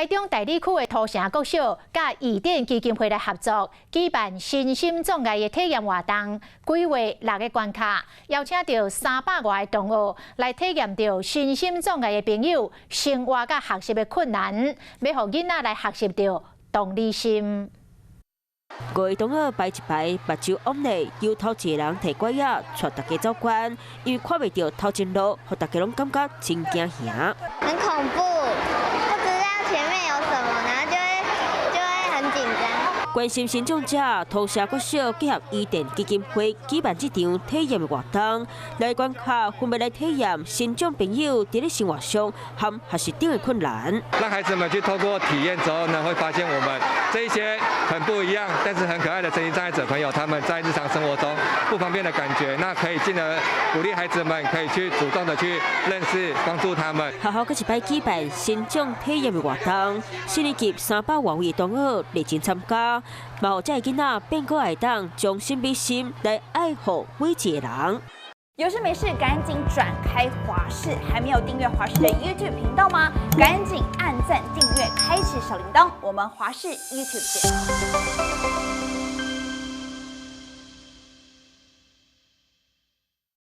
台中大里區的土城國小佮伊甸基金會來合作，舉辦身心障礙的體驗活動，規劃六个關卡，邀請著300外个同學來體驗著身心障礙的朋友生活佮學習的困難，欲予囡仔來學習著同理心。五个同學排一排，目睭翕咧，由頭一个人提拐仔，帶大家走關，因為看袂著頭前路，予大家攏感覺真驚嚇。很恐怖，不知道前面有什麼，然後就會很緊張。關心身障者，土城國小結合伊甸基金會舉辦這場體驗的活動，來關卡分別來體驗身障朋友佇咧生活上和學習頂的困難。讓孩子們去透過體驗之後呢，會發現我們這一些很不一樣，但是很可愛的身心障礙者朋友，他們在日常生活中不方便的感覺，那可以進而鼓勵孩子們可以去主動的去認識、幫助他們。學校閣一擺舉辦身障體驗的活動，四年級300外位同學熱情參加。嘛予這个囡仔變閣會當將心比心來愛護每一個人。有事沒事趕緊轉開華視，還沒有訂閱華視的 YouTube 頻道嗎？趕緊按讚訂閱，開啟小鈴鐺。我們華視 YouTube 見。